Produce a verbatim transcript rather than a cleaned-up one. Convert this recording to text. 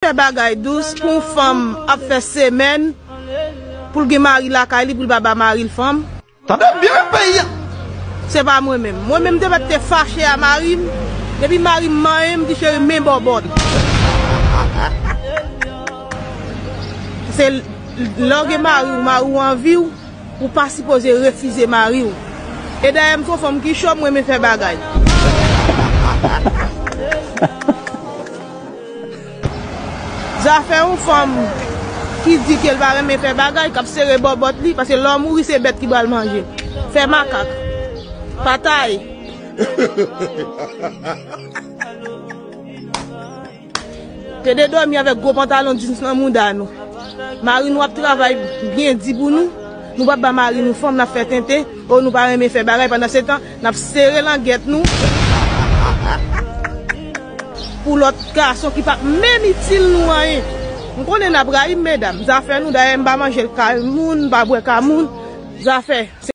Fè bagay dous pou yon fanm ap fè semèn pou l gen mari lakay li, pou l pa ba mari l fanm. Tande byen peyi a. Se pa mwen menm. Mwen menm te mèt te fache a mari m. Depi mari m manyen m, di cheri men bòbòt. Se lè w gen mari w, mari w anvi w, ou pa sipoze refize mari w. E dayè m se yon fanm ki cho, m renmen fè bagay. Zafè yon fanm ki di ke l pa renmen fè bagay, k ap sere bòbòt li, paske lè w mouri se bèt ki pral manje. Fè makak. Patay. Te de dòmi avèk gwo pantalon jeans nan mouda nou. Mari nou ap travay byen di pou nou. Nou p ap ba mari nou fanm, n ap fè tenten. O, nou pa renmen fè bagay, pandan se tan n ap sere langèt nou pou lòt gason ki p ap menm itil nou anyen. M konnen n ap rayi m, medam. Zafè nou, dayè m pa manje ka moun, m pa bwè ka moun. Zafè.